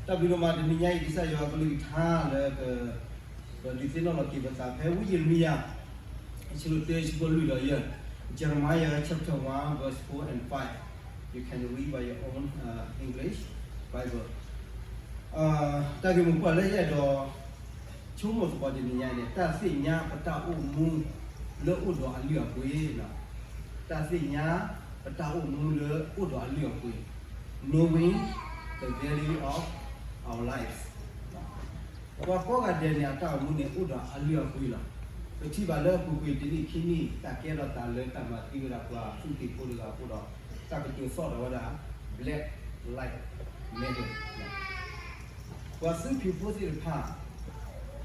တၢ်ဘျုးဒိၣ်မး တနံၤညါအံၤ ကစၢ်ယွၤအကလုၢ်ကထါလၢ ပဒုးသ့ၣ်နီၣ်လီၤက့ၤပသးဖဲဝံယံးရမံယၤ အဆၢဒိၣ်တၢ အဆၢဖိလွံၢ်ဒီးယဲၢ်, Jeremiah chapter one verse four and five. You can read by your own uh, English Bible. တၢ်ဂ့ၢ်မိၢ်ပှၢ်လၢယအဲၣ်ဒိး ဆိကမိၣ်သကိးတနံၤညါန့ၣ် တၢ်သ့ၣ်ညါပတၢ်အိၣ်မူလၢအိၣ်ဒီးအလုၢ်အပှ့ၤ, တၢ်သ့ၣ်ညါပတၢ်အိၣ်မူလၢအိၣ်ဒီးအလုၢ်အပှ့ၤ, knowing the value of our lives. ပှၤကိးဂၤဒဲးန့ၣ် အတၢ်အိၣ်မူန့ၣ် အိၣ်ဒီးအလုၢ်အပှ့ၤလီၤ. ပထံၣ်ဘၣ်လၢအပူၤကွံာ်တနံၣ်ခံနံၣ် တၢ်ကဲထီၣ်သးလၢတၢ်မၤသံဝဲဒၣ်ပှၤသူၣ်က့ၤဖိတဂၤအဃိဒီး တၢ်ကတိၤသီၣ်ထီၣ်ဝဲဒၣ် Black Lives Matter. ပှၤသူဖံးဖိသ့ၣ်တဖၣ်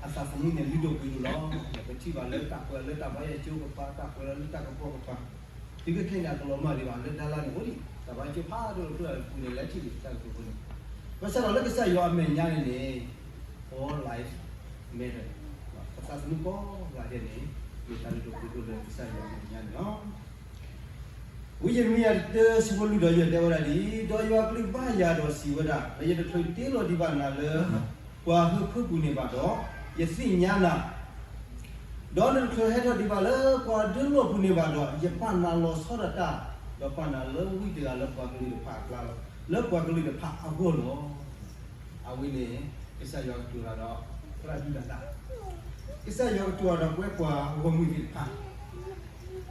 အသးသမူန့ၣ် လုၢ်ဒိၣ်ပှ့ၤဒိၣ်လီၤ. ပထံၣ်ဘၣ်လၢတၢ်ကွဲးလၢတၢ်ဘါယွၤကၠိကပၤ, တၢ်ကွဲးလၢတၢ်ကပီၤကပၤ, တုၤခဲအံၤန့ၣ် အကလီၤမၢ်ဒံးဘၣ် လၢဒါလါန့ၣ်အိၣ်ဒံး တၢ်ဘါယွၤကၠိဖးဒိၣ်လၢဖုလၢပူၤန့ၣ် လဲၤထံၣ်ဒံးတၢ်ကတိၤဖိန့ၣ်, ဘၣ်ဆၣ်ဒီးလၢကစၢ်ယွၤအမဲာ်ညါန့ၣ်န့ၣ် all lives matter. ပသးသမူကိးဂၤဒဲးန့ၣ် မ့ၢ်တၢ်လုၢ်ဒိၣ်ပှ့ၤဒိၣ်လၢကစၢ်ယွၤအမဲာ်ညါန့ၣ်လီၤ. ဝံယံးရမံယၤတၢ ဆၢဖိလွံၢ်ဒီးယဲၢ်တဲဝဲဒၣ်ဒ်အံၤ, ဒီးယွၤအကလုၢ်ဘါယွၤဒီးစံးဝဲဒၣ်, ဒီးယတချုးတ့လီၤဒံးဘၣ်နၤလၢ ပှၤဟၢဖၢပူၤန့ၣ်ဘၣ်ဒီး, ယသ့ၣ်ညါနၤ, ဒီးနတချုးဟဲထီၣ်ဒံးဘၣ်လၢပှၤဒၢလီၢ်ပူၤန့ၣ်ဘၣ်ဒီး, ယပာ်နၤလီၤဆီဒၣ်တၢ်, ဒီးပာ်နၤလၢဝံတဂၤလၢပှၤကလုာ်တဖၣ်အကျါလီၤ, လၢပှၤကလုာ်တဖၣ်အဂီၢ်လီၤ. အဝဲန့ၣ် ကစၢ်ယွၤကတိၤတၢ်ဒီး သရၣ်ယူဒၤသၣ်, ကစၢ်ယွၤကတိၤတၢ်ဒီးပဝဲပှၤဂီၢ်မုၢ်သ့ၣ်တဖၣ်,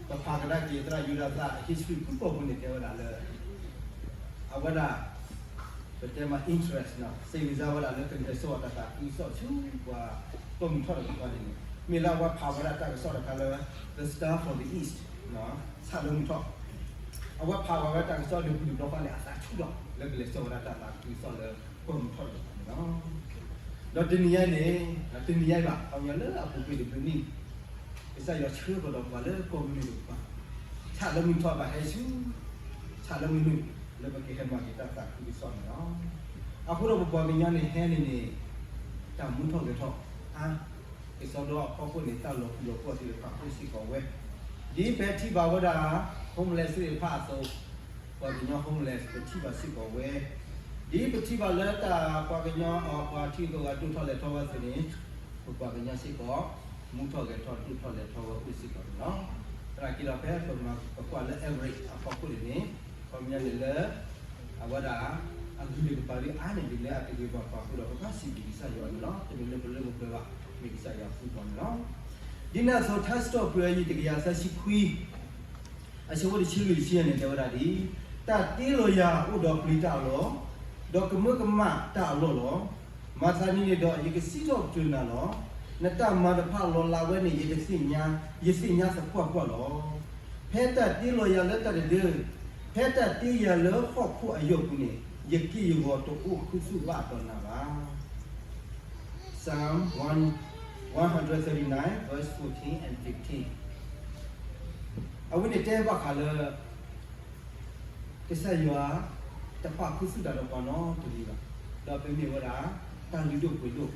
ပဖးကဒါက့ၤသရၣ်ယူဒၤသၣ်အ history ဖုၣ်ကိာ်ဖိန့ၣ် တဲဝဲဒၣ်လၢ အဝဲဒၣ် ပတဲမး interest နီၤ စိတ်ဝင်စား ဝဲဒၣ်လၢကလဲၤစိာ်အီၤတၢ်သးခုကစီၣ်ဆူပှၤ ပိာ်မုၣ်ထီၣ်တကပၤန့ၣ်န့ၣ် မ့ၢ်လၢအဝဲဖးဝဲဒၣ်တၢ်ကစီၣ်တခါလၢ The Star from the East ဆၣ်လၢမုၢ်ထီၣ်, အဝဲဖးဝဲဒၣ်တၢ်ကစီၣ်ဒုးပူၤတဘျီဃီန့ၣ် အသးဆူၣ်ထီၣ် လၢကလဲၤစိာ်ဝဲဒၣ်တၢ်သးခုကစီၣ်လၢ ပိာ်မုၣ်ထီၣ်တကပၤန့ၣ်လီၤ. ဒီးတနံၤညါအံၤန့ၣ် တနံၤညါအံၤဘၣ် အခီပညီလၢအပူၤကွံာ်တဘျုးနံၣ် ကစၢ်ယွၤဆှၢကဒီးပှၤလၢပိာ်မုၣ်တကပၤ, ဆၣ်လၢမုၢ်ထီၣ်ဘၣ်ဟဲဆူ ဆၣ်လၢမုၢ်နုာ် လၢပကဟဲမၤက့ၤတၢ်သးခုကစီၣ်န့ၣ်လီၤ. အဃိဒီးပပှၤကညီန့ၣ်ဟဲန့ၣ်န့ၣ် တၢ်မူထီၣ်ဂဲၤထီၣ်အါ, ကစီဒီအဖီခိၣ်န့ၣ် တၢ်လီၤပှီၢ်လီၤပှီၢ်သ့ၣ်တဖၣ်အိၣ်စ့ၢ်ကီးဝဲ, ဒ်ပထံၣ်ဘၣ်ဝဲဒၣ် homeless သ့ၣ်တဖၣ်အသိး, ပှၤကညီ homeless ပထံၣ်ဘၣ်စ့ၢ်ကီးဝဲ, ဒ်ပထံၣ်ဘၣ်လၢတၢ်ပှၤကညီ ပှၤထံဂုၤကီၢ်ဂၤဒိၣ်ထီၣ်လဲၤထီဝဲအသိးန့ၣ်, ပပှၤကညီစ့ၢ်ကီး မူထီၣ်ဂဲၤထီၣ်ဒိၣ်ထီၣ်လဲၤထီဝဲအိၣ်စ့ၢ်ကီးန့ၣ်လီၤ. သနာ်က့ဒီးဖဲပမၤပကွၢ်လၢ average အဖီခိၣ်န့ၣ်န့ၣ်, ခီပညီန့ၣ်လၢ အဝဲဒၣ် အဂံၢ်တကပၤဒ်အါန့ၢ်ဒ်လၢအတဂ့ၤဘၣ်ပှၤအဃိဒီး ပဘၣ်စံးဘျုးကစၢ်ယွၤန့ၣ်လီၤ. တမ့ၢ်လၢပလၢပပှဲၤဘၣ်, မ့ၢ်ကစၢ်ယွၤအဃူပှၤန့ၣ်လီၤ. ဒ်န့ၣ်အသိး ထါစံးထီၣ်ပတြၢၤ အယံၤတကယၤသၢဆံခွံ အဆၢဖိတဆံလွံၢ်တဆံယဲၢ်န့ၣ် တဲဝဲဒၣ်ဒ်အံၤ, တၢ်တ့လီၤယၤအိၣ်ဒီးပျံၤတၢ်အလီၢ်, ဒီးကမၢကမၣ်တၢ်အလီၢ်လီၤ. မၤသးဒ်န့ၣ်ဒီး ယကစံးထီၣ်ပတြၢၤနၤလီၤ. နတၢ်မၤတဖၣ်လီၤလးဝဲန့ၣ် ယတသ့ၣ်ညါ, ယသ့ၣ်ညါသပှၢ်ပှၢ်လီၤ. ဖဲတၢ်တ့လီၤယၤလၢတၢ်တဒၢ, ဖဲတၢ်တ့ယၤလၢဟီၣ်ခိၣ်အယိာ်ပူၤန့ၣ်, ယက့ၢ်ယဂီၤတအိၣ်ခူသူၣ်ဘၣ်ဒီးနၤဘၣ်. Psalm one, one hundred thirty-nine, verse fourteen and fifteen. အဝဲန့ၣ်တဲဘၣ်ဃးလၢ ကစၢ်ယွၤ တပာ်ခူသူၣ်တၢ်ဒီးပှၤနီတမံၤဘၣ်. ဒီးပမ့ၢ်ဝဲဒၣ် တၢ်လုၢ်ဒိၣ်ပှ့ၤဒိၣ်,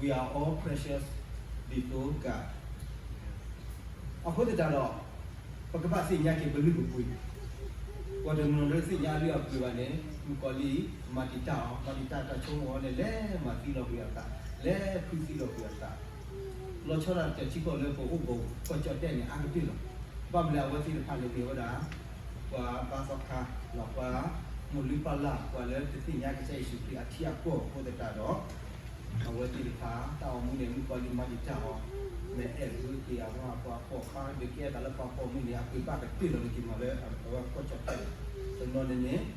we are all precious before God. အဃိသတးဒီး ပကဘၣ်သ့ၣ်ညါက့ၤပလုၢ်ပပှ့ၤ, ပှၤတနီၤနီၤလၢသ့ၣ်ညါအလုၢ်အပှ့ၤဘၣ်န့ၣ် မုၣ်ကီၤလံၢ်မၤတံာ်တာ်အီၤ, မၤတံာ်တာ်တၢ်ဆိကမိၣ်အီၤန့ၣ် လဲၤမၤသံလီၤကွံာ်အသး, လဲၤဖုသံလီၤကွံာ်အသး, လီၤဆီဒၣ်တၢ်ထံကီၢ်လၢပအိၣ်ဘူးကီၢ်ကၠီၣ်တဲၣ်န့ၣ် အါကတၢၢ်လီၤ. ဘၣ်မနုၤအဝဲသ့ၣ်တဖၣ်န့ၣ်မ့ၢ်ဝဲဒၣ် ပှၤဘါသီခါ, ပှၤမိၢ်လုၢ်ပၢ်လၢ်, ပှၤလၢတသ့ၣ်ညါကစၢ်ယ့ၣ်ၡူးခရံာ်အထံအကီၢ်အဃိသတးဒီး အဝဲသ့ၣ်တဖၣ် တၢ်အိၣ်မူန့ၣ် မုၣ်ကီၤလံၢ်မၤတံာ်တာ်အီၤ, မ့ၢ်အဲၣ်ဂ့ၤက့ၤအဝဲပှၤပိာ်ခွါ ဒုးကဲအသးလၢပှၤပိာ်မုၣ်န့ၣ် အပှ့ၤဘၣ်ကတၢၢ်လီၤလၢက့ၤမၤလၢအဝဲကီၢ်ကၠီၣ်တဲၣ်, တနီၤန့ၣ်န့ၣ်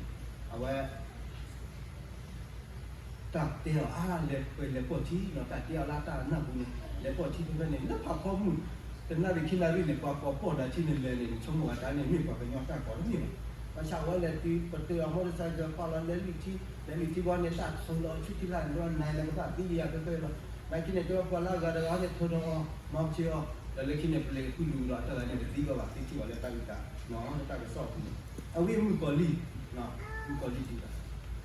အဝဲ တၢ်တဲအီၤအါလဲၤပှဲၤလဲၤပိာ်ထံနီၤ, တၢ်တဲအီၤလၢတၢ်နၢ်ပူၤန့ၣ် လဲၤပိာ်ထံဖဲဖဲန့ၣ် လၢဖးဖီမုၢ်, တနၣ်ရံၣ်ခံနၣ်ရံၣ်န့ၣ် ပှၤကိးပိာ်နၤထံန့ၣ်လဲၤန့ၣ် နဆိကမိၣ်ဂၤတၢ်န့ၣ် မ့ၢ်ပှၤကညီတၢ်ကိးတမ့ၢ်ဘၣ်. ဘၣ်ဆၣ်အဝဲလဲၤတုၤပတုာ်အ motorcycle ပာ်လီၤလဲၤလုၢ်ထံ, လဲၤလုၢ်ထံဘီန့ၣ် တၢ်ထုးလီၤဆူထံလာ်န့ၣ် နၤလဲၤကဘၣ်သံယၤဖဲဖဲလီၤ. နာ်က့န့ၣ် တဲဝဲပှၤလၢအဂၤတဂၤန့ၣ် ထုးထီၣ်အီၤ မၤပှဲၤအီၤ, ဒီးလၢခံန့ၣ် ပလဲၤဃုလူၤဒီးတၢ်ဂၤန့ၣ် တသံဘၣ်ဘၣ် သံထံၣ်ဘၣ်လၢတၢ်ဂ့ၢ်တၢ် တၢ်ကစီၣ်အပူၤန့ၣ် အဝဲမုၣ်ကီၤလံၢ်, မုၣ်ကီၤလံၢ်ဒ်,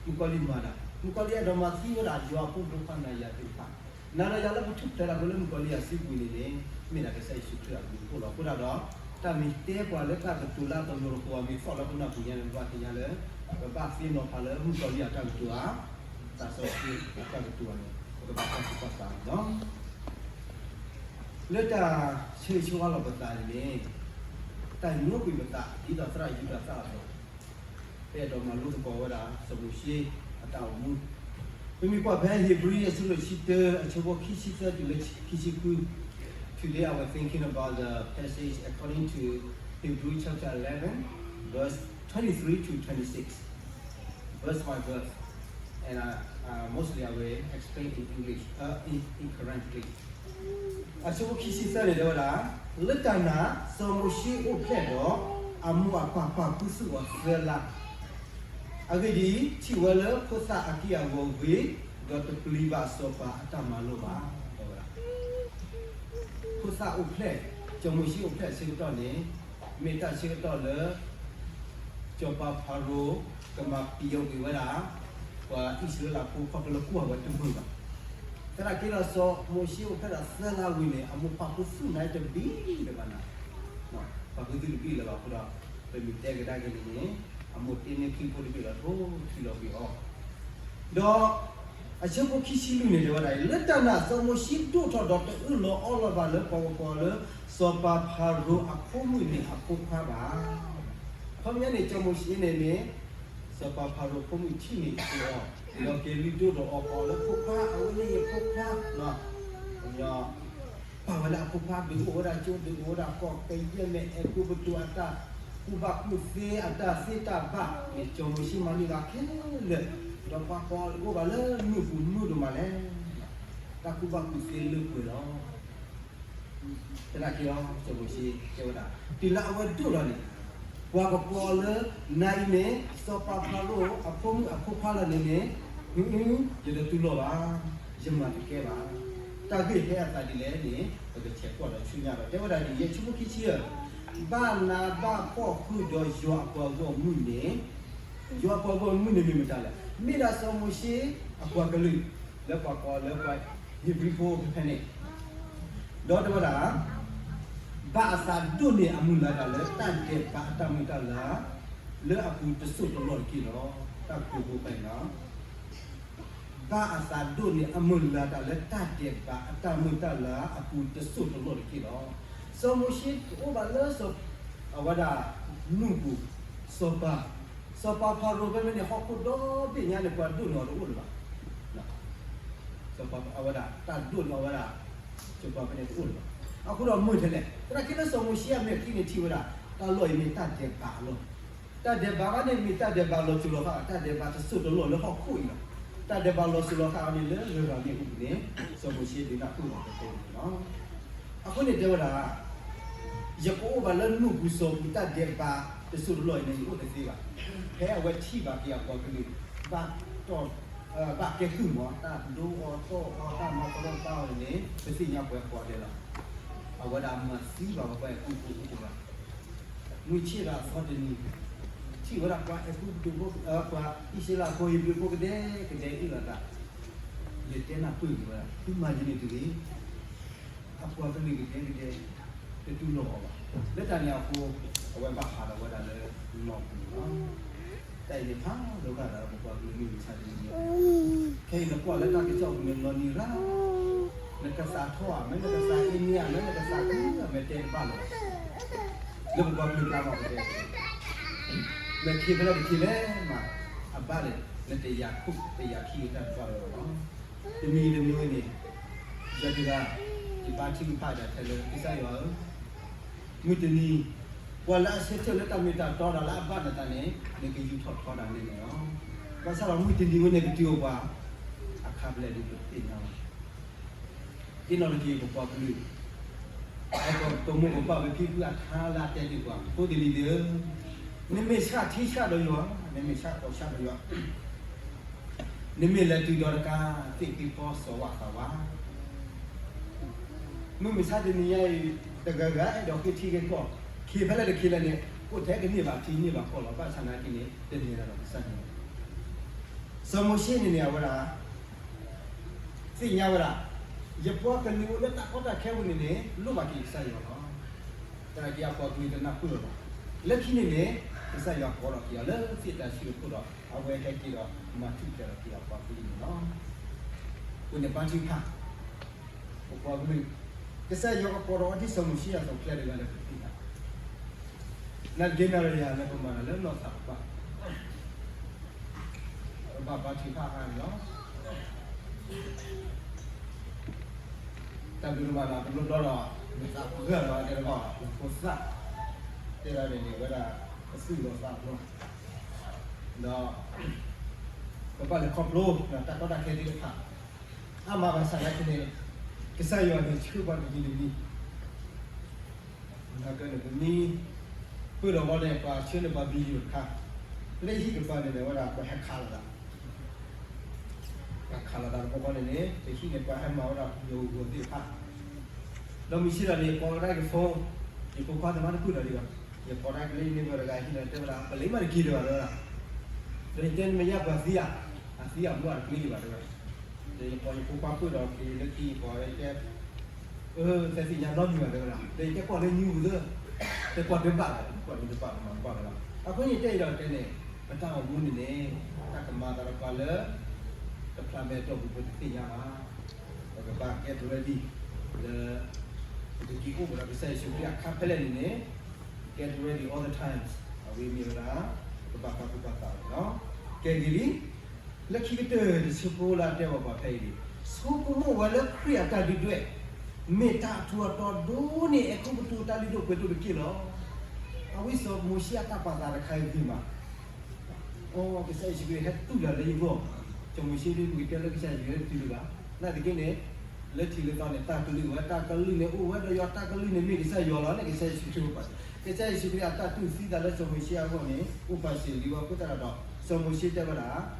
မုၣ်ကီၤလံၢ်မၤဒၣ်, မုၣ်ကီၤလံၢ်အဲၣ်ဒိးမၤသံဝဲဒၣ်ယွၤအဖိဒိၣ်ခွါနၤယၤသ့ၣ်တဖၣ်, နၤဒီးယၤလၢပထူၣ်ဖျဲးတၢ်ဖိလၢမုၣ်ကီၤလံၢ်အစုပူၤန့ၣ်န့ၣ် မ့ၢ်ဒၣ်ကစၢ်ယ့ၣ်ၡူးခရံာ်အဘျုးအဖှိၣ်လီၤ. အဃိဒၣ်ဒီး တၢ်မ့ၢ်တဲပှၤလၢတၢ်ကတိၤလၢအသရိာ်တဃိး မ့ၢ်သီၣ်လၢပနၢ်ပူၤညါန့ၣ် ပဘၣ်သ့ၣ်ညါလၢ ပဘၣ်သ့ၣ်နီၣ်ဖးလၢမုၣ်ကီၤလံၢ်အတၢ်ကတိၤဧါ, သ စီဆှံအတၢ်ကတိၤန့ၣ် ပကဘၣ်ကွၢ်ဆၢၣ်ကွၢ်ဆးလီၤ. လၢတၢ်ဆၢဂ့ၤဆၢဝါလီၤပသးန့ၣ်န့ၣ် တၢ်ညိကွံာ်ပသး ဒ်သိးသရၣ်ယူဒၤသၣ်အသိး ပအဲၣ်ဒိးမၤလိသကိးဝဲဒၣ် စီၤမိၤၡ့အတၢ်အိၣ်မူ. ပမ့ၢ်ကွၢ်ဖဲ Hebrew အဆၢဒိၣ်တဆံတၢ အဆၢဖိခံဆံသၢတုၤလၢခံဆံဃု, today I was thinking about the passage according to Hebrew chapter eleven, verse twenty-three to twenty-six, verse by verse, and uh, uh, mostly I will explain in English, uh, in, in Karen, please. အဆၢဖိခံဆံသၢန့ၣ် တဲဝဲဒၣ်, လၢတၢ်နာ် စီၤမိၤၡ့အိၣ်ဖျဲၣ်ဒီး အမိၢ်အပၢ်ပာ်ခူသူၣ်အီၤသၢလါ, အဂ့ၢ်ဒ်အံၤ, ထံၣ်ဝဲလၢဖိသၣ်အက့ၢ်အဂီၤဂ့ၤ, ဒီးတပျံၤဘၣ်စီၤပၤအတၢ်မၤလိဘၣ်, တဲဝဲဒၣ်. ဖိသၣ်အိၣ်ဖျဲၣ်, စီၤမိၤၡ့အိၣ်ဖျဲၣ်အဆၢကတီၢ်န့ၣ် မ့ၢ်တၢ်ဆၢကတီၢ်လၢ စီၤပၤဖၤရိၤ ကမၤပျီကွံာ်ဝဲဒၣ် ပှၤအံၣ်စရ့လးဖိခီဖျိလၢကွၢ်ဝဲတမုာ်ဘၣ်. သနာ်က့ဒီး စီၤမိၤၡ့အိၣ်ဖျဲၣ်ဒီးသၢလါဝံၤန့ၣ် အမိၢ်ပာ်ခူသူၣ်န့ၣ်တဘံၣ်လၢၤဘၣ်နၤ, ပာ်ခူသူၣ်တဘံၣ်လၢၤဘၣ်အဃိဒီး ပမ့ၢ်တဲကဒါက့ၤန့ၣ်န့ၣ် အမိၢ်တ့န့ၢ်ခရံာ်ဖိတဘ့ၣ်ဒီး ထိၣ်ထံလီၤကွံာ်အီၤ, ဒီး အဆၢဖိခံဆံလွံၢ်န့ၣ် တဲဝဲဒၣ်အံၤ, လၢတၢ်နာ် စီၤမိၤၡ့ဒိၣ်ထီၣ်ဒီးတအၢၣ်လီၤအီလီၤဘၣ်လၢပှၤကပီၤလၢ စီၤပၤဖၤရိၤအဖိမုၣ်န့ၣ်အဖိခွါဘၣ်. အခီပညီန့ၣ် စီၤမိၤၡ့န့ၣ်န့ၣ် စီၤပၤဖၤရိၤအဖိမုၣ်ထံၣ်န့ၢ်အီၤ, ဒီးက့ၤလုၢ်ဒိၣ်ထီၣ်အီၤကိးလၢဖိခွါ, အဝဲန့ၣ်ယဖိခွါ, အခီပညီ ပာ်ဝဲလၢအဖိခွါ ဒုးအိၣ်ဝဲဒၣ်ကၠိ ဒုးအိၣ်ဝဲဒၣ်ကီၢ်ကယဲၢ်မ့ၢ်အဲၤကူပတူးအတၢ် ကူၣ်ဘၣ်ကူၣ်သ့အတၢ်သ့တၢ်ဘၣ်န့ၣ် စီၤမိၤၡ့မၤန့ၢ်ဘၣ်ခဲလၢာ်, ဒီးပှၤကိးအိၣ်ဘၣ်လၢမုၢ်ပူၤမုၢ်ဒိၣ်မးလဲၣ်, တၢ်ကူၣ်ဘၣ်ကူၣ်သ့လၢပှဲၤလီၤ. သနာ်က့ဒီး စီၤမိၤၡ့တဲဝဲဒၣ် တုၤလၢအဝဲဒိၣ်ထီၣ်န့ၣ် ပှၤကကိးလၢ နၤအံၤန့ၣ် စီၤပၤဖၤရိၤအဖိမုၣ်အဖိခွါလီၤန့ၣ်န့ၣ်, ယတတူၢ်လိာ်ဘၣ်, ယမၤတကဲဘၣ်. တၢ်ဂ့ၢ်ဟဲအသးဒ်လဲၣ်န့ၣ် ပကဆဲးကွၢ်ဒီးဆူညါဒီး တဲဝဲဒၣ်ဒ်အံၤ အဆၢဖိခံဆံယဲၢ်, ဘၣ်နးဘၣ်ဖှီၣ်ဃုာ်ဒီးယွၤအပှၤဂီၢ်မုၢ်န့ၣ်, ယွၤအပှၤဂီၢ်မုၢ်န့ၣ်မ့ၢ်မတၤလဲၣ်, မ့ၢ်ဒၣ်စီၤမိၤၡ့အပှၤကလုာ် လၢပှၤကိးလၢပှၤဧ့ၤဘြံၤဖိဖဲန့ၣ် ဒီးတဲဝဲဒၣ်, ဘၣ်အသးဒိၣ်န့ၢ်အမုၢ်လၢ်တၢ်လၢတၢ်ဒဲးဘးအတၢ်မုာ်တၢ်လၤ လၢအပူၤတစိၢ်တလီၢ်တက့ၢ်လီၤ. တၢ်ကတိၤဖိဖဲန့ၣ်လီၤ. ဘၣ်အသးဒိၣ်န့ၢ်အမုၢ်လၢ်တၢ်လၢတၢ်ဒဲးဘးအတၢ်မုာ်တၢ်လၤအပူၤတစိၢ်တလီၢ်တက့ၢ်လီၤ. စီၤမိၤၡ့အိၣ်ဘၣ်လၢစီၤ, အဝဲဒၣ်, မုၢ်ပူၤ, စီၤပၤ, စီၤပၤဖၤရိၤဖဲန့ၣ် ဟီၣ်ခိၣ်ဒီဘ့ၣ်ညါန့ၣ် ပှၤဒိၣ်န့ၢ်အီၤတအိၣ်လၢၤဘၣ်. စီၤပၤအဝဲဒၣ် တၢ်ဒိၣ်န့ၢ်အီၤဝဲဒၣ် စီၤပၤဖဲန့ၣ်တအိၣ်လၢၤဘၣ်. အဃိဒီးမုၢ်ထဲလဲၣ် သနာ်က့လၢစီၤမိၤၡ့အမဲာ်ချံန့ၣ်ထံၣ်ဝဲဒၣ် တၢ်လီၢ်အံၤမ့ၢ်တၢ်ဒဲးဘးအလီၢ်, တၢ်ဒဲးဘးဘၣ်န့ၣ်မ့ၢ်တၢ်ဒဲးဘးလီၤစိၤလီၤဃာ် တၢ်ဒဲးဘးတစိၢ်တလီၢ်လၢဟီၣ်ခိၣ်အံၤလီၤ. တၢ်ဒဲးဘးလီၤစိၤလီၤဃာ်အီၤန့ၣ်လၢဂၤဂၤမ့ၢ်အူပူၤန့ၣ် စီၤမိၤၡ့ဒုးနၢ်ပၢၢ်လီၤပတဲန့ၣ်လီၤ. အဃိန့ၣ်တဲဝဲဒၣ် ယကအိၣ်ဘၣ်လၢမုၢ်ပူၤစီၤပၤတၢ်ဒဲးဘးတစိၢ်တလီၢ်အံၤန့ၣ် ယအိၣ်တသ့ဘၣ်. ဖဲအဝဲထံၣ်ဘၣ်က့ၤအပှၤကလုာ် ဘၣ်တီၢ်, ဘၣ်ကဲကုၢ်မး တၢ်ဒိအီၤတီၢ်အီၤ တၢ်မၤကရီတၢ်အီၤန့ၣ် ပသ့ၣ်ညါပှၤကိးဂၤဒဲးလီၤ. အဝဲဒၣ်မၤသံဘၣ်ဝဲပှၤအဲၤကူပတူးဖိတဂၤ မုၢ်ဆ့ၣ်ဒီးအသီတနံၤ ထံၣ်ဝဲဒၣ်ပှၤအဲၤကူပတူးဖိ, ပှၤအံၣ်စရ့လးဖိ ဧ့ၤဘြံၤဖိကဒဲကဒဲ အ့ၣ်လိာ်သး, လဲၤတဲနၢ်ပၢၢ်က့ၤဝဲဒၣ် သုမၤယန့ၣ်တဂ့ၤ. အပှၤကလုာ်ကဒဲကဒဲ တတူၢ်လိာ်အီၤဘၣ်. လၢတၢ်န့ၣ်အဃိ အဝဲဘၣ်ဟးထီၣ်ဝဲဒၣ်လၢနီၢ်ပူၤလီၤ. တၢ်အံၤန့ၣ်ဖးဒိၣ်ဃာ်သးဒီးပပှၤကလုာ်မုၢ်မဆါတနံၤညါ, ခဲအံၤနကွၢ်လၢတၢ်ကစီၣ်ပူၤန့ၣ် လီၤနံၤရၣ်, နကစးထီဧါ မ့ၢ်နကစးအ့န့ဧါ မ့ၢ်နကစးခုဧါ မ့ၢ်တဲတဘၣ်လၢၤဘၣ်. လၢပပှၤကလုာ်ကျါမ့ၢ်ပတဲ မ့ၢ်ခံဖဲလဲၣ်တခံလဲၣ်မး, အဘၣ်လဲၣ် နတယာ်ခိၣ်တယာ်ခံတၢ်တဘၣ်လၢၤဘၣ်လီၤ. တမံၤတမံၤဝဲန့ၣ် ယၤတဂၤ ယဘါထုကဖၣ်ဒၣ်ထဲလၢကစၢ်ယွၤဧၢ, မုၢ်တနံၤ ပှၤလၢအဆၢထၢၣ်လၢတၢ်မ့ၢ်တၢ်တီဒီးလၢအဘၣ်နသးန့ၣ် နကယူးထီၣ်ထီဒၣ်နဲၣ်န့ၣ်လီၤ. ဘၣ်ဆၣ်ဒီးမုၢ်တနံၤဝဲန့ၣ်ကတုၤအိၣ်ပှၤ အခါဖဲလဲၣ်ဒုးပတသ့ၣ်ညါဘၣ်. အ့ၣ်နီၣ်တက့ၢ်ပပှၤကလုာ် အကမိၢ်ကပၢ်ပဖံပဖုအထါလၢအတဲဒုးပှၤ ဖိသလံၤသ့ၣ်ဧၢ, နမ့ၢ်ဆၣ်ထံဆၣ်ဒီးယွၤ, နမ့ၢ်ဆၣ်ကီၢ်ဆၣ်ဒီးယွၤ, နမ့ၢ်လဲၤတုၤဒီးတကး သ့ၣ်ဃံဖီစီၤဝၣ်သးဝါ မုၢ်မဆါတနံၤညါအံၤ တဂၤဂၤအဲၣ်ဒိးဃ့ထံဃ့ကီၢ်, ခံဖဲလဲၣ်တခံလဲၣ်န့ၣ် အိၣ်ထဲကန့ၢ်ဘၣ်ထံန့ၢ်ဘၣ်ကီၢ်လီၤ. ဘၣ်ဆၣ်နာ်က့န့ၣ် တန့ၢ်ဒၣ်ဒီးကစၢ်န့ၣ် စီၤမိၤၡ့န့ၣ်န့ၣ် အဝဲဒၣ် သ့ၣ်ညါဝဲဒၣ် ယပှၤကလုာ်အိၣ်လၢတၢ်ကီတၢ်ခဲပူၤန့ၣ်န့ၣ် လိၣ်ဘၣ်က့ၤကစၢ်ယွၤလီၤ. သနာ်က့အပှၤကလုာ်တနၢ်ပၢၢ်လၢၤဘၣ်. လၢခံန့ၣ်န့ၣ် ကစၢ်ယွၤကိးထီၣ်က့ၤအီၤလၢသ့ၣ်တၢ်ဆံးအခိၣ်ဒီး အဝဲဟဲက့ၤဒီးမၤထူၣ်ဖျဲးထီၣ်က့ၤအပှၤကလုာ်န့ၣ်လီၤ. ပှၤန့ၣ်ဘါထုကဖၣ်, ပပှၤကလုာ်, ကစၢ်ယွၤကပိာ်ထီၣ်အီၤဒ်စီၤမိၤၡ့အသိး ကျဲတဂၤလၢပသ့ၣ်ညါ, နၤတဂ့ၤ နၤဒီးယၤ လၢပမၤတၢ်လၢနီၢ်သးတဖၣ်, ပဘၣ်ဘါထုကဖၣ်အါန့ၣ်လီၤ. တၢ်ဘျုးဒိၣ်မးလီၤ တဘျီဘျီဒီး နသးပှၢ်လီၤ တဲတဘၣ် နဖိသၣ်, တဲဒၣ်န့ၣ်န့ၣ် ဝဲဒၣ် ပသူၣ်လီၤသးပှၢ် ဒီး ပဘၣ်လဲၤခီဖျိ တၢ်ကီတၢ်ခဲသ့ၣ်တဖၣ်, အါမးဘၣ်ဆၣ်သနာ်က့န့ၣ် ကစၢ်ယွၤန့ၣ် ဆှၢပှၤတမံၤတမံၤ, နာ်က့န့ၣ် ပမ့ၢ် ပၢၢ်ဒီးဝဲန့ၣ် ပှၤဆှၢန့ၢ်ပှၤ video တခါ, လၢဟံၣ်ကပၤန့ၣ်န့ၣ် ဝဲဒၣ်ပှၤဟဲခးလိာ်သး ပှၤခးလိာ်သးတဘျီဃီန့ၣ်န့ၣ် ပဟံၣ်န့ၣ် ပှၤဟဲမၤဝဲဒၣ် ယိၤဂီၤသ့ၣ်တဖၣ်, ဒီးမုၢ်ဆ့ၣ်ဒီးန့ၣ် ကိးဝဲဒၣ်က့ၤ phone, ယဖိခွါသ့ၣ်မးတပၢၢ်ဒီးဒံးဘၣ်, ယကိးဒၣ်က့ၤလၢယ neighbor တဂၤဟံၣ်န့ၣ် တဲဝဲဒၣ် ပလံမးတက့ၤဒံးဘၣ် တဲဝဲဒၣ်, ဒီးယတဲန့ၣ် မ့ၢ်ယါပှၤသံဧါ, အသံအမူအတကျ့ဒံးဘၣ် တဲဝဲဒၣ်, ဒီးယကိးယဖိခွါပၢၢ်ဒီးက့ၤလၢခံ ယကိးတဲ အၢ သဲသ့ၣ်ညါနီတမံၤဘၣ် တဲဝဲဒၣ်, ဒီးယတဲကွၢ်လၢညူပူၤသၢ, တဲကွၢ်တဘၣ်ဘၣ် ကွၢ်တဘၣ်မၤတဘၣ်ဝဲဒၣ်, အဃိန့ၣ်တဲအံၤဒီးတဲန့ၣ် ပတၢ်အိၣ်မူန့ၣ်န့ၣ် တၢ်ကမၤသးဒီးပှၤလၢ တဖျါမဲာ်တီၢ်ပူၤ ပတသ့ၣ်ညါဘၣ်, ပကဘၣ် get ready လၢ ပကက့ၤအိၣ်ဒီးကစၢ်ယ့ၣ်ၡူးခရံာ်အခါဖဲလဲၣ်န့ၣ်န့ၣ် get ready all the times အဝဲမ့ၢ်ဝဲဒၣ် ပကဘၣ်ပာ်သူၣ်ပာ်သးလီၤ. ကဲဂ့ၤလံ လၢခံကတၢၢ်တဆၢဖိလၢအတဲဝဲပှၤဖဲအံၤန့ၣ် ဆိကမိၣ်ဝဲလၢခရံာ်အတၢ်ဒုၣ်ဒွဲၣ် မ့ၢ်တၢ်အထူးအတီၤဒိၣ်န့ၢ် အဲၤကူပတူးတၢ်လုၢ်ဒိၣ်ပှ့ၤဒိၣ်တက့ၢ်လီၤ. အဝဲစီၤမိၤၡ့အတၢ်ပာ်သးတခါအံၤဂ့ၤမး, အိ ကစၢ်ယ့ၣ်ၡူးခရံာ်ဟဲတူၢ်တၢ်လၢယဂီၢ်, စီၤမိၤၡ့ဒ်ပကတဲလၢကစၢ်ယွၤဟဲတူၢ်တဂၤ, နာ်သက့န့ၣ် လၢထံးလၢသီန့ၣ် တၢ်ကလုၢ်ဝဲ တၢ်ကလုၢ်န့ၣ်အိၣ်ဝဲဒီးယွၤ တၢ်ကလုၢ်န့ၣ်မ့ၢ်ကစၢ်ယွၤလီၤန့ၣ် ကစၢ်ယ့ၣ်ၡူးခရံာ်အိၣ်ပာ်, ကစၢ်ယ့ၣ်ၡူးခရံာ်အတၢ်တူၢ်သံသးလၢစီၤမိၤၡ့အဂီၢ်န့ၣ် အိၣ်ပာ်စၢၤလံဝဲအဃိသတးဒီး စီၤမိၤၡ့တဲဝဲဒၣ်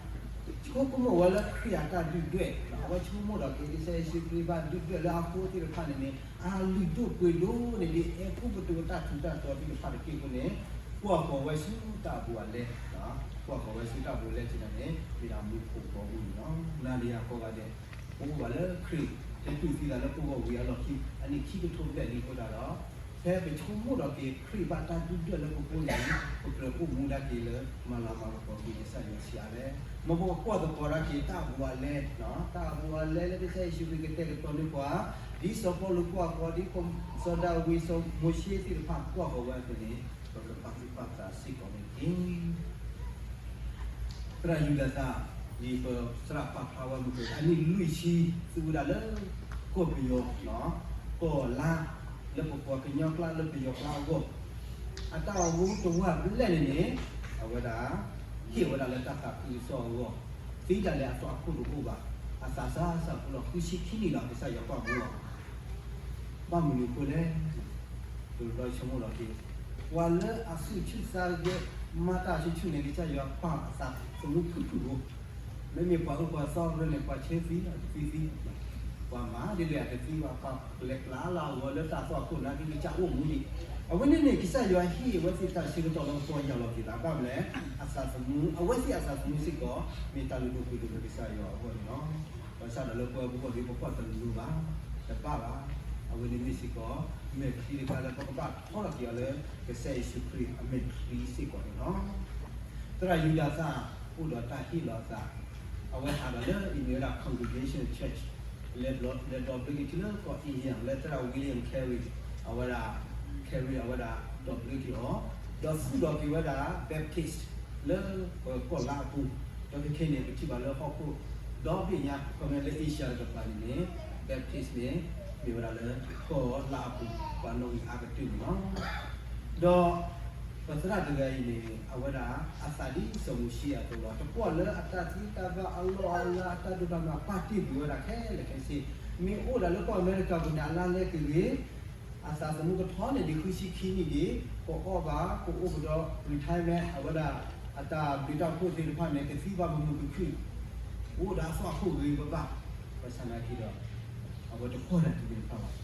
ဆိကမိၣ်ဝဲလၢခရံာ်အတၢ်ဒုၣ်ဒွဲၣ်, အဝဲဆိကမိၣ်ဒီးက့ၤ ကစၢ်ယ့ၣ်ၡူးခရံာ်ဘၣ်ဒုၣ်ဒွဲၣ်လၢအဃိသ့ၣ်တဖၣ်န့ၣ်န့ၣ် အလုၢ်ဒိၣ်ပှ့ၤဒိၣ်န့ၣ်ဒ် အဲၤကူပတူးတၢ်ထူးတၢ်တီၤသ့ၣ်တဖၣ်တက့ၢ်အဃိန့ၣ် ကွၢ်ဃီၤဝဲဆူတၢ်အဘူးအလဲ, ကွၢ်ဃီၤဝဲဆူတၢ်အဘူးအလဲက့န့ၣ် မ့ၢ်ဒၣ်မူခိၣ်ဘီမုၢ်န့ၣ်လီၤ. နၤဒီးယၤကိးဂၤဒဲး ပအိၣ်ဘၣ်လၢခရံာ် ဟဲတူၢ်သံသးလၢပဂီၢ်ဝံၤအလီၢ်ခံ အနံၣ်ခံကထိဘျဲၣ်လံအဃိသတးဒီး ဖဲပဆိကမိၣ်ဒီးက့ၤခရံာ်ဘၣ်တၢ်ဒုၣ်ဒွဲၣ်လၢပဃိန့ၣ် ပကြၢးအိၣ်မူဒၣ်က့ၤလၢ မၤလၤမၤကပီၤက့ၤကစၢ်ယွၤဆံးအါလဲၣ်. မ်ပကကွၢ်သကိးဒၣ်က့ၤတၢ်အဘူးအလဲ, တၢ်အဘူးအလဲလၢကစၢ်ယ့ၣ်ၡူးခရံာ်ကတဲာ်ကတီၤန့ၢ်ပှၤ, ဒ်စီၤပီလူးကွၢ်ဃီၤ, ဒ်စီၤဒၤဝံး, စီၤမိၤၡ့သ့ၣ်တဖၣ်ကွၢ်ဃီၤဝဲအသိးန့ၣ် ပကပာ်သူၣ်ပာ်သးစ့ၢ်ကီးန့ၣ်တက့ၢ်. သရၣ်ယူဒၤသၢ် ဒ်ပသရၣ်ပာ်ဖျါဝဲမုၢ်က အနံၣ်လွံၢ်ဆံ သူဝဲဒၣ်လၢ ကီၢ်ပယီၤ, ကီၢ်လါ, လၢပပှၤကညီကျါလၢပယီၤကျါအဂီၢ်, အတၢ်အိၣ်မူတဝၢဘျဲၣ်န့ၣ်န့ၣ် အဝဲဒၣ် ဟ့ၣ်ဝဲဒၣ်လၢတၢ်သးခုကစီၣ်အဂီၢ်, သံတၢ်လဲၣ်အသွၣ်ခိၣ်တအိၣ်ဘၣ်, အသးစၢ်စၢ်ဖိလီၤ ဃုဆံခံနံၣ်လီၤ ကစၢ်ယွၤပာ်မူလီၤ ဘၣ်မနုၤအဃိလဲၣ်, ဒ်သိးဆိကမိၣ်လီၤက့ၤ, ပှၤလၢအဆူၣ်ဆူၣ်သးဂဲၤ မၤတၢ်ဆူၣ်ဆူၣ်န့ၣ် ကစၢ်ယွၤပာ်အသးသမူဖုၣ်ဖုၣ်ဖိ, မ့မ့ၢ်ပှၤအၢပှၤသီရၢန့ၣ် ပှၤဆၢသံအတသံသံ, ပှၤမၤဒ်လဲၣ်အတသံဘၣ်, ပှၤလဲၤကျါလၢအဂီၤလၢတၢ်သွၣ်ခိၣ်နာ်က့ ကစၢ်အိၣ်မူဒံး, အဝဲန့ၣ်န့ၣ် ကစၢ်ယွၤဟ့ၣ်အဝဲသ့ၣ်တၢ်ဆၢကတီၢ်လၢပှၤယၢ်လီၤက့ၤသး ဘၣ်မနုၤလဲၣ်, အသးသမူ အဝဲသ့ၣ်အသးသမူစ့ၢ်ကီး မ့ၢ်တၢ်လုၢ်ဒိၣ်ပှ့ၤဒိၣ်လၢကစၢ်ယွၤအဂီၢ်န့ၣ်လီၤ. ဘၣ်ဆၣ်ဒီးလၢပဝဲပဂီၢ်ဒ်ပကွၢ်တလိၤဘၣ်, တဘၣ်ဘၣ်, အဝဲန့ၣ်မ့ၢ်စ့ၢ်ကီး မဲာ်ချံတခါလၢပကဘၣ်ထီထီၣ်က့ၤအီၤလၢ ကစၢ်ယ့ၣ်ၡူးခရံာ်အမဲာ်ချံစ့ၢ်ကီးန့ၣ်လီၤ. သရၣ်ယူဒၤသၣ် အိၣ်ဒီးတၢ်ဟ့ၣ်လီၤအသး, အဝဲဟးဒီးလၢအံၤမ့ၢ်ဝဲဒၣ် Congregation Church လဲၤဒီးဘျၢက့ၤထံလၢကီၢ် India လၢသရၣ် William Carey အဝဲဒၣ် Carey အဝဲဒၣ်ဒီးဘျၢက့ၤအီၤ, ဒီးသူၣ်ထီၣ်က့ၤဝဲဒၣ် Baptist လၢပကီၢ်လါအပူၤ, ဒီးခဲခဲန့ၣ် ပထံၣ်ဘၣ်လၢဟီၣ်ခိၣ်ဒီဘ့ၣ်ညါ ခီမ့ၢ်လၢ Asia တကပၤန့ၣ်န့ၣ် Baptist န့ၣ် မ့ၢ်ဝဲဒၣ်လၢကီၢ်လါအပူၤ ပှၤနီၣ်ဂံၢ်အါကတၢၢ်န့ၣ်လီၤ. ဒီးပသရၣ်တဂၤအံၤန့ၣ် အဝဲဒၣ်အသးဒ်စီၤမိၤၡ့အသိးလီၤ. တကွၢ်လၢအတၢ်သံတၢ်ဘၣ်အလီၢ်အလၤ အတၢ်ဒိၣ်တၢ်မး ပာ်တ့ၢ်ကွံာ်ဝဲဒၣ်ခဲလၢာ်ခဲဆ့, မ့ၢ်အိၣ်ဒၣ်လၢကီၢ်အမဲရကၤပူၤန့ၣ် အလါလဲကဂ့ၤ အသးသမူကထီန့ၢ်ဒံးဃုဆံခံနံၣ်ဒံး, ကအီၣ်ဘၣ် ကအိၣ်ကဒီး retirement အဝဲဒၣ်အတၢ်ဘျုးတၢ်ဖှိၣ်သ့ၣ်တဖၣ်န့ၣ် ကသံဘၣ်မုာ်မုာ်ခုၣ်ခုၣ်, အိၣ်ဒီးအသွၣ်ခိၣ်ဂ့ၤဘၣ်ဘၣ်, ဘၣ်ဆၣ်နာ်က့ဒီး အဝဲတကွၢ်တၢ်တမံၤတဖၣ်ဘၣ်.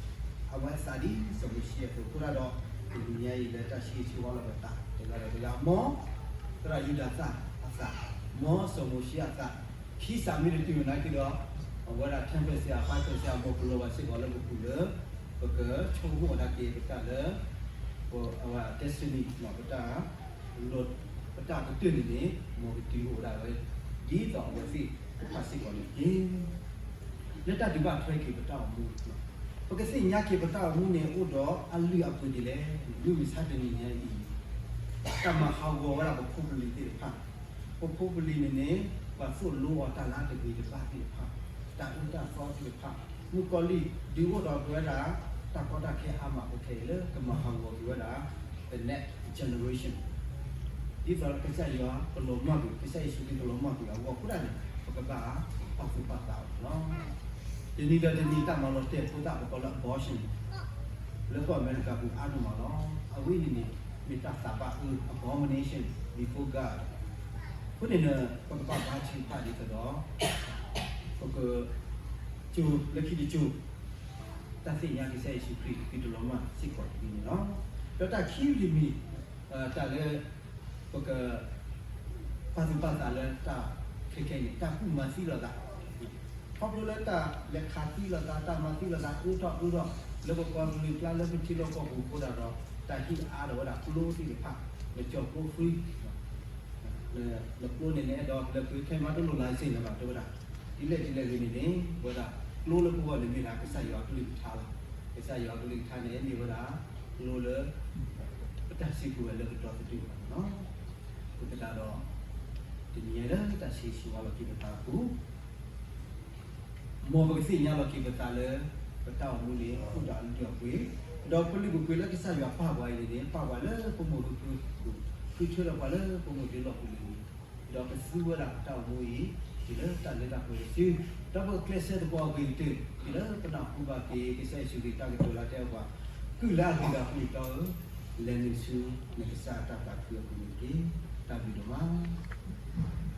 အဝဲအသးဒ်စီၤမိၤၡ့အသိးအဃိသတးဒီး တနံၤညါအံၤလၢတၢ်ဆံးဆံးဝါလီၤပသး တဂၤဒီးတဂၤ မ် သရၣ်ယူဒၤသၣ်အသး, မ်စီၤမိၤၡ့အသး, ခံစးမ့ၢ်တတုၤနာ်က့ဒီး အဝဲဒၣ် ten percent အ five percent အ မ်ပလီၤဘၣ်စ့ၢ်ကီးလၢပပူၤလၢ ပကဆိကမိၣ်ဒၣ်က့ၤပတၢ်လၢ ပ destiny ပတၢ် ပတၢ်ကတၢၢ်န့ၣ်န့ၣ် မ်ကတုၤအိၣ်ဒၣ်ဝဲ ဒ်သိးအဝဲသ့ၣ်တဖၣ်စ့ၢ်ကီးန့ၣ်တက့ၢ်. လၢတၢ်ဒုးဘၣ်ထွဲက့ၤပတၢ်အိၣ်မူ, ပကသ့ၣ်ညါက့ၤပတၢ်အိၣ်မူန့ၣ် အိၣ်ဒီးအလုၢ်အပှ့ၤဒ်လဲၣ်. မုၢ်မဆါတနံၤညါအံၤ, တၢ်မၤဟးဂီၤဝဲဒၣ်ပဖိပလံၤသ့ၣ်တဖၣ်, ပဖိပလံၤန့ၣ်န့ၣ် ပှၤသိၣ်လိအီၤတၢ်လၢတဂ့ၤတဘၣ်သ့ၣ်တဖၣ်, တၢ်အၢတၢ်သီသ့ၣ်တဖၣ်, မုၣ်ကီၤလံၢ်ဒုးအိၣ်ထီၣ်က့ၤဝဲဒၣ် တၢ်ကီတၢ်ခဲအါမးခဲခဲအံၤလၢကမၤဟးဂီၤက့ၤဝဲဒၣ် the next generation ဒ်သိးကစၢ်ယွၤကလီၤမၢ်ကွံာ်, ကစၢ်ယ့ၣ်ၡူးခရံာ်ကလီၤမၢ်ကွံာ်အဂီၢ်အဃိဒၣ်န့ၣ် ပကဘၣ်ပာ်သူၣ်ပာ်သးအီၤန့ၣ်လီၤ. တနံၤဒီးတနံၤတၢ်မၤလီၤတဲာ်ဖိသၣ်ပကိးလၢ abortion လၢကီၢ်အမဲရကၤပူၤအါဒိၣ်မးလီၤ. အဝဲန့ၣ်န့ၣ် မ့ၢ်တၢ်သးဘၣ်အၢ abomination before God အဃိန့ၣ် ပကဘၣ်ဘါထုကဖၣ်ဒ်သိးဒီး ပက ကၠိလၢခံတကၠိ တၢ်သ့ၣ်ညါကစၢ်ယ့ၣ်ၡူးခရံာ်ကတုၤလီၤမၢ်စ့ၢ်ကီးတနံၤန့ၣ်လီၤ. ဒီးတၢ်ခံတမံၤ တၢ်လၢ ပက ပာ်သူၣ်ပာ်သးလၢတၢ်ခဲခဲအံၤန့ၣ် တၢ်ကူၣ်မၤသံလိာ်သး, ခီဖျိလၢတၢ်လဲၤခးသံလိာ်သး တၢ်မၤသံလိာ်သး အၢထီၣ်အၢထီၣ် လၢပပှၤကလုာ်ကျါလၢပထံလီၢ်ကီၢ်ပူၤအဃိဒၣ်ဒီး တၢ်ဟ့ၣ်အါထီၣ်ဝဲဒၣ်ကျိသ့ၣ်တဖၣ်, နကၠီၤကျိ free နကျိန့ၣ်န့ၣ် အဲၣ်ဒိးလဲၤပှ့ၤခဲမးတလိၣ် license လၢၤဘၣ် တဲဝဲဒၣ်, ဒ်လဲၣ်ဒ်လဲၣ်ဂ့ၤန့ၣ်န့ၣ် ဝဲဒၣ်ကျိလၢပဂီၢ်န့ၣ်မ့ၢ်ဒၣ်ကစၢ်ယွၤအကလုၢ်ကထါလီၤ. ကစၢ်ယွၤအကလုၢ်ကထါန့ၣ် မ့ၢ်ဝဲဒၣ်ကျိလၢ ပတၢ်စံးပူၤဝဲလၢကဒီသဒၢဘၣ်န့ၣ်လီၤ. အဃိသတးဒီး တနံၤညါလၢတၢ်ဆၢဂ့ၤဆၢဝါလီၤက့ၤပသးအပူၤ မ်ပကသ့ၣ်ညါလီၤက့ၤပသးလၢ ပတၢ်အိၣ်မူန့ၣ် အိၣ်ဒီးအလုၢ်အပှ့ၤ, ဒီးပလုၢ်ပပှ့ၤလၢကစၢ်ယွၤပာ်ပှၤအံၤန့ၣ်န့ၣ် ပာ်ပှၤလၢပမိၢ်ပပၢ်ပူၤ, ဃုထၢထီၣ်ပှၤလၢပမိၢ်ဒ့လီၢ်ပူၤလၢၤ, ဒီးပသူဝဲဒၣ်ပတၢ်အိၣ်မူအံၤ တုၤလၢတၢ်လၢတၢ်ပှဲၤတစု, ဒီးပကျဲးစၢးသပှၢ်ပှဲၤကတၢၢ် တုၤလၢပနၢ်ဟူဘၣ်က့ၤ ကစၢ်ယ့ၣ်ၡူးခရံာ်တၢ်ကတိၤလၢတဲပှၤ, ကုၢ်လၢအဂ့ၤဒီးအကလုၢ်တီဧၢ, လဲၤနုာ်ဆူနကစၢ်အတၢ်သးခုအပူၤန့ၣ်တက့ၢ်. တၢ်ဘျုးဒိၣ်မး.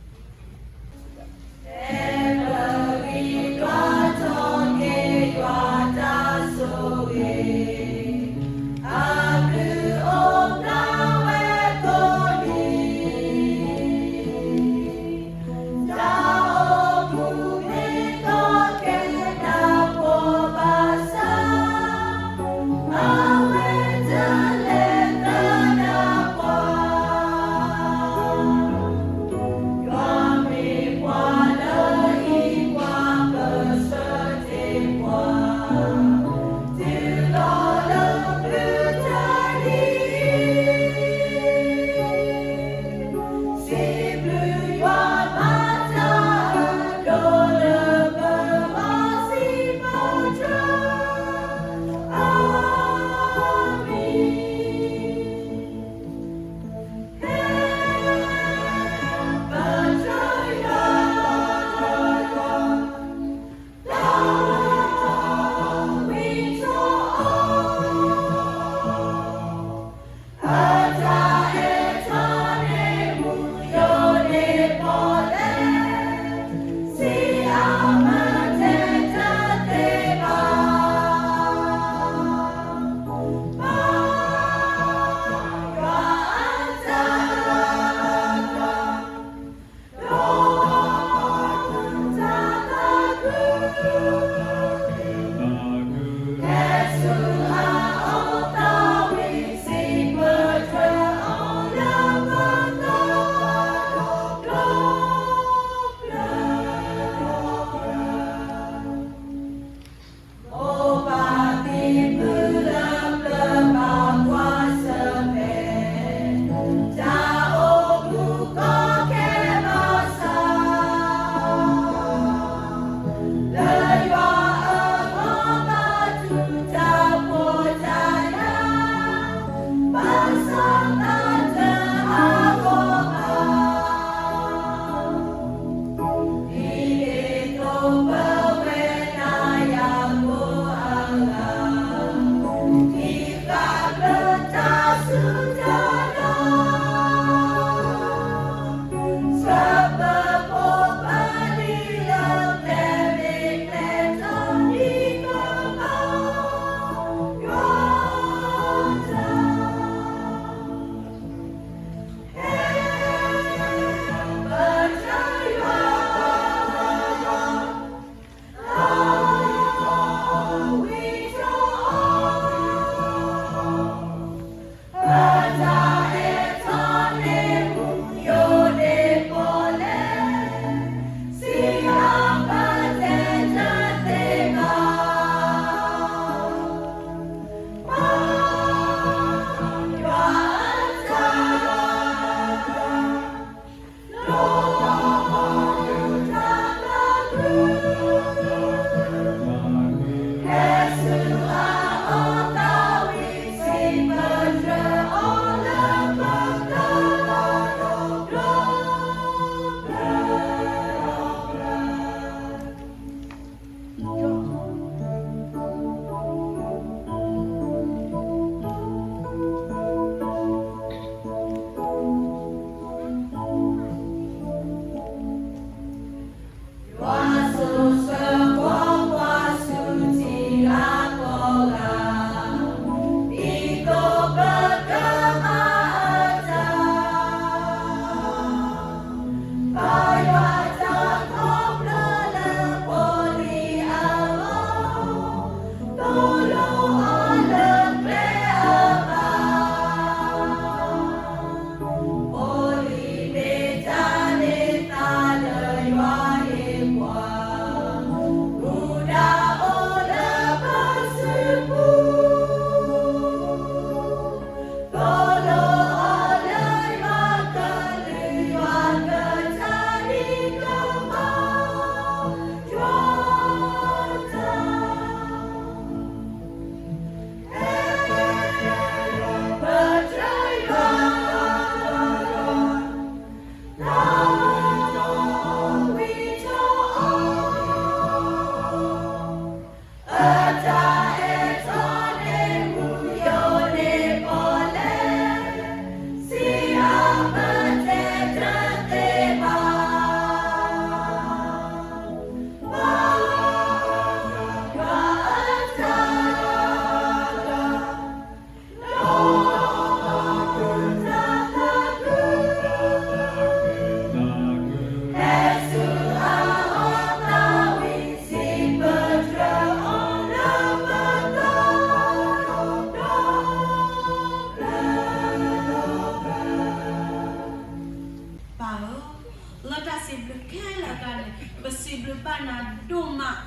ဘၣ်နၤဒိၣ်မး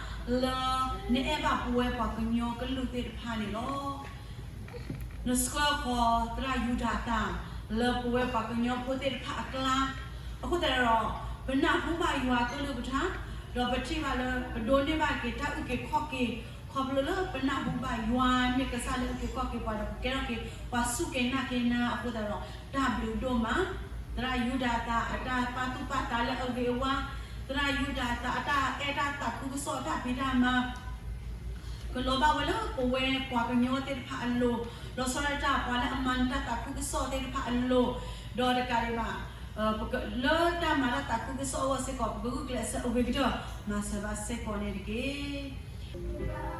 လၢ နအဲၣ်ဘၣ်ပဝဲပှၤကညီကလုာ်သ့ၣ်တဖၣ်န့ၣ်လီၤ. နဆှၢဃီၤသရၣ်ယူဒၤအသး လၢပဝဲပှၤကညီဖိသ့ၣ်တဖၣ်အကျါ, အဃိသတးဒီး ပနၢ်ဟူဘၣ်ယွၤကလုၢ်ကထါ, ဒီးပထံၣ်ဘၣ်လၢပဒိးန့ၢ်ဘၣ်က့ၤတၢ်အုၣ်က့ၤခီၣ်က့ၤ, ခီဖျိလၢပနၢ်ဟူဘၣ်ယွၤမ့ၢ်ကစၢ်လၢအုၣ်က့ၤခီၣ်က့ၤပှၤဒီး ပကဲထီၣ်က့ၤပှၤစူၢ်က့ၤနာ်က့ၤနၤအဃိသတးဒီး တၢ်ဘျုးဒိၣ်မး. သရၣ်ယူဒၤအသးအတၢ်ပာ်သူၣ်ပာ်သးလၢအဂ့ၤအဝါ, သရၣ်ယူဒၤအသးအတၢ်အဲၣ်တၢ်သးခုကစီၣ်တၢ်ဖံးတၢ်မၤ ကလီၤဘၣ်ဝဲလၢပဝဲပှၤကညီသ့ၣ်တဖၣ်အလိၤ, လီၤဆီဒၣ်တၢ်ပှၤလၢအမၤနၢၤတၢ်သးခုကစီၣ်သ့ၣ်တဖၣ်အလိၤ, ဒီးတကးဒံးဘၣ် လၢတၢ်မၤတၢ်သးခုကစီၣ်အဂီၢ်စ့ၢ်ကီး ပကဂုာ်ကျဲးစၢးအဂ့ၤကတၢၢ် မၤစၢၤဘၣ်စ့ၢ်ကီးန့ၣ်တက့ၢ်.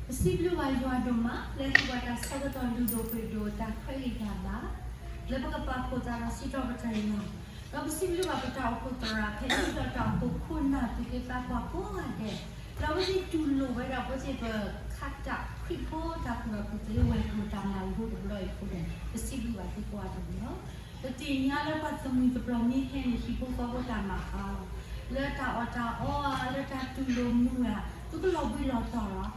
ပစံးဘျုးဘၣ်ယွၤဒိၣ်မး လၢသုဝဲတၢ်ဆၢကတီၢ်လုၢ်ဒိၣ်ပှ့ၤဒိၣ်တၢ်ခွဲးဂံၢ်တၢ်ဘါ လၢပကပာ်ဖှိၣ်သးဒီးစံးထီၣ်ပတြၢၤယွၤ, ဒီးပစံးဘျုးဘၣ်ပတၢ်အိၣ်ဖှိၣ်သရၣ် ဖဲဒ်သိးတၢ်အိၣ်ဖှိၣ်ခိၣ်နၢ်သူၣ်က့သးပှၢ်ကိးဂၤဒဲး, ဒီးအဝဲသ့ၣ်တူၢ်လိာ်ဝဲဒၣ်အဝဲသ့ၣ်ပခးတၢ်ခရံာ်ဖိတၢ်ကူၣ်ဘၣ်ကူၣ်သ့ဝဲၤကျိၤတၢ်မၤလိတဘျီအံၤအဃိန့ၣ် ပစံးဘျုးဘၣ်သုကိးဂၤဒဲးန့ၣ်လီၤ. ပသ့ၣ်ညါလၢပှၤသမှံၤတဘျီမ့ၢ်ဟဲန့ၣ် ဟံၣ်ဖိဃီဖိတၢ်မၤအါလီၤ. လၢတၢ်အီၣ်တၢ်အီဧါ, လၢတၢ်တူၢ်လိာ်မုာ်ဧါ, သုကလီၤဘှံးလီၤတီၤလီၤ.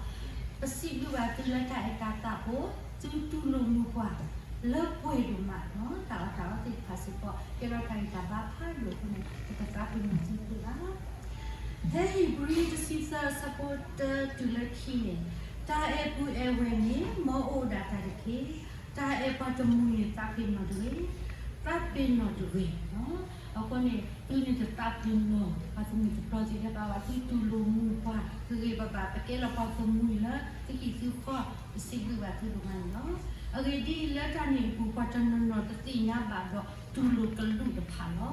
ပစံးဘျုးဘၣ်သုလၢတၢ်အဲၣ်တၢ်သးဖိ, သုတူၢ်လိာ်မုာ်ပှၤလၢပှဲၤဒိၣ်မးလီၤ. တၢ်အီၣ်တၢ်အီသ့ၣ်တဖၣ်စ့ၢ်ကီး ကဲထီၣ်တၢ်ဂံၢ်တၢ်ဘါဖးဒိၣ်အဃိန့ၣ် ပကသးပ့ၤနီၣ်သုသ့လီၤ. ဖဲဧ့ၤဘြံၤတဆံသၢအဆၢဖိတၢတုၤလၢခံန့ၣ်, တၢ်အဲၣ်ပုၢ်အဲၣ်ဝဲၢ်န့ၣ် မ်အအိၣ်ဒၣ်တၢ်တက့ၢ်. တၢ်အဲၣ်ပှၤတမှံၤန့ၣ် သးပ့ၤနီၣ်တဂ့ၤ, သးပ့ၤနီၣ်တဂ့ၤ. အဃိန့ၣ် သုန့ၣ်တသးပ့ၤနီၣ် ပှၤသမှံၤတဘျီသ့ၣ်တဖၣ်ဘၣ်, သုတူၢ်လိာ်မုာ်ပှၤဂ့ၤဂ့ၤဘၣ်ဘၣ်, ပကဲလၢပှၤသမှံၤလၢသုဟံၣ်သုဃီ, ပစံးဘျုးဘၣ်သုဒိၣ်မးန့ၣ်လီၤ. အဂ့ၢ်ဒ်အံၤ, လၢတၢ်န့ၣ်အပူၤ ပှၤတနီၤနီၤတသ့ၣ်ညါဘၣ်ဒီးတူၢ်လိာ်ကလုာ်တဖၣ်လီၤ.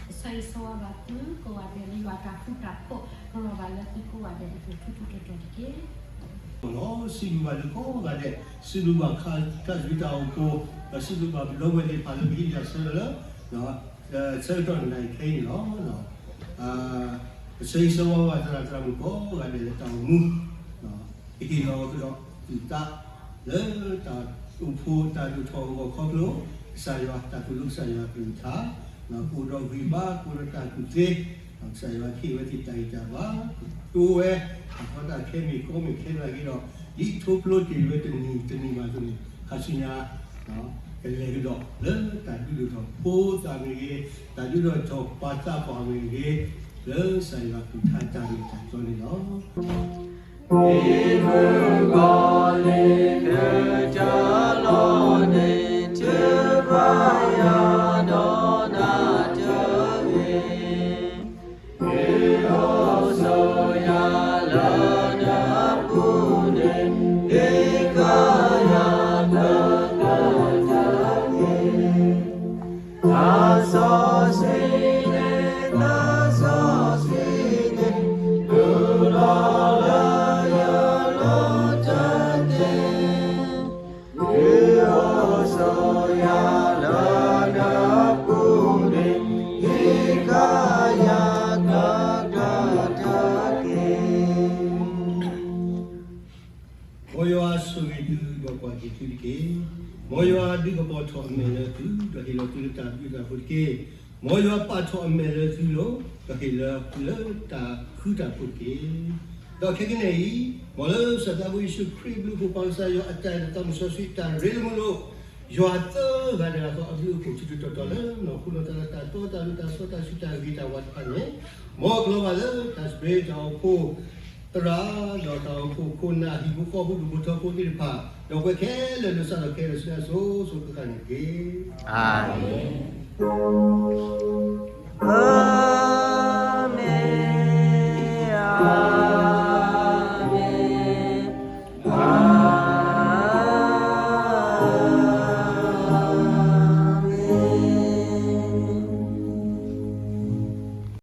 ပဆၢဂ့ၤဆၢဝါဘၣ်သုကိးဂၤဒဲးလၢယွၤတၢ်ဃူတၢ်ဖိးကလီၤဘၣ်လၢသုကိးဂၤဒဲးအပူၤထူထူတီတီတက့ၢ်. လီၤ, စံးဘျုးဘၣ်သုကိးဂၤဒဲး, စံးဘျုးဘၣ်ခါတၢ်စံးတၢ်အိၣ်ဖှိၣ်, ဒီးစံးဘျုးဘၣ်ပဒီပုၢ်ဝဲၢ်သ့ၣ်တဖၣ်လၢပဟံးန့ၢ်တၢ်ဆၢကတီၢ်လၢ ဆၢကတီၢ်နံၤခဲအံၤန့ၣ်လီၤ. ပဆၢဂ့ၤဆၢဝါဘၣ်သရၣ်သရၣ်မုၣ်ကိးဂၤဒဲးလၢတၢ်အိၣ်မူ, ကဟ့ၣ်လီၤကဒီးသုသး လၢတၢ်အိၣ်ဖှိၣ်တၢ်ဒိၣ်ထီၣ်အဂီၢ်ခီဖျိ ကစၢ်ယွၤတၢ်သိၣ်လိကစၢ်ယွၤကလုၢ်ကထါ, ကအိၣ်ဒီးဂံၢ်ဘါ ကအိၣ်ဒီးတၢ်ကူၣ်သ့, ကစၢ်ယွၤဟ့ၣ်ဝဲသ့ၣ်တၢ်ဂံၢ်တၢ်ဘါ, ကတိၤဝဲ တၢ်ကီတၢ်ခဲမ့ၢ်ကီမ့ၢ်ခဲလၢာ်ဂ့ၤဒီး ဒ်ထိဖျိတ့ၢ်ဝဲတနံၤတနံၤဘၣ်အသိးန့ၣ် ခါဆူညါ ကလဲၤကဒီးလၢတၢ်ဒုးဒိၣ်ထီၣ်ဖိသၣ်မ့ၢ်ဂ့ၤ, တၢ်ဒုးဒိၣ်ထီၣ်ပှၤသးပှၢ်မ့ၢ်ဂ့ၤ, လၢကစၢ်ယွၤကလုၢ်ကထါတၢ်ဂ့ၢ်တၢ်ကျိၤန့ၣ်လီၤ. မ့ၢ်မုၢ်ဂီၤလံၤကတၢၢ်လီၤန့ၣ် ထုးဖးယၤဒီးနၤတဂ့ၤ. မ့ၢ်အိၣ်ဆိးယၤလၢနပူၤန့ၣ် ဟ့ၣ်ဃာ်ယၤတၢ်ကတၢၢ်တက့ၢ်. သးစီဆှံန့ၣ် သးစီဆှံန့ၣ် ဒုးလီၤလၢယလိၤတက့ၢ်. မ့ၢ်အိၣ်ဆိးယၤလၢနပူၤန့ၣ် ဟ့ၣ်ဃာ်ယၤတၢ်ကတၢၢ်တက့ၢ်. မ်ယွၤဆိၣ်ဂ့ၤသုဒီးကွၢ်က့ၤသုတက့ၢ်. မ်ယွၤဒုးကပီၤထီၣ်အမဲာ်လၢသု ဒီးဟ့ၣ်လီၤသုလၢတၢ်ဘျုးတၢ်ဖှိၣ်တက့ၢ်. မ်ယွၤပာ်ထီၣ်အမဲာ်လၢသုလီၤ ဒီးဟ့ၣ်လီၤသုလၢတၢ်ဃူတၢ်ဖိးတက့ၢ်. ဒီးခဲကနံၣ်အံၤ, မ်လၢစီၤသးဘိယ့ၣ်ၡူးခရံာ်အဘျုးအဖှိၣ် ပၢ်ကစၢ်ယွၤအတၢ်အဲၣ်တၢ်သးစီဆှံ တၢ်ရ့လိာ်မုာ်လိာ် ယွၤသၢဂၤတဂၤဃီအဘျုးအဖှိၣ်ထူထူတီတီလၢ နီၢ်ခိနီၢ်သးလၢတၢ်တီတၢ်လိၤတၢ်စီတၢ်ဆှံတၢ်ဂ့ၤတၢ်ဝါတဖၣ်န့ၣ်, မ်အကလီၤဘၣ်လၢတၢ်စပ့တၢ်အိၣ်ဖှိၣ်သရၣ် ဒီးတၢ်အိၣ်ဖှိၣ်ခိၣ်နၢ်ဟံၣ်ဖိဃီဖိဒူၣ်ဖိထၢဖိသ့ၣ်တဖၣ်, ဒီးပဝဲခဲလၢာ်လၢစးထီၣ်ခဲလၢာ်ဆူညါစိၤစိၤဃၣ်ဃၣ်န့ၣ်တက့ၢ်. အၤမ့ၣ်.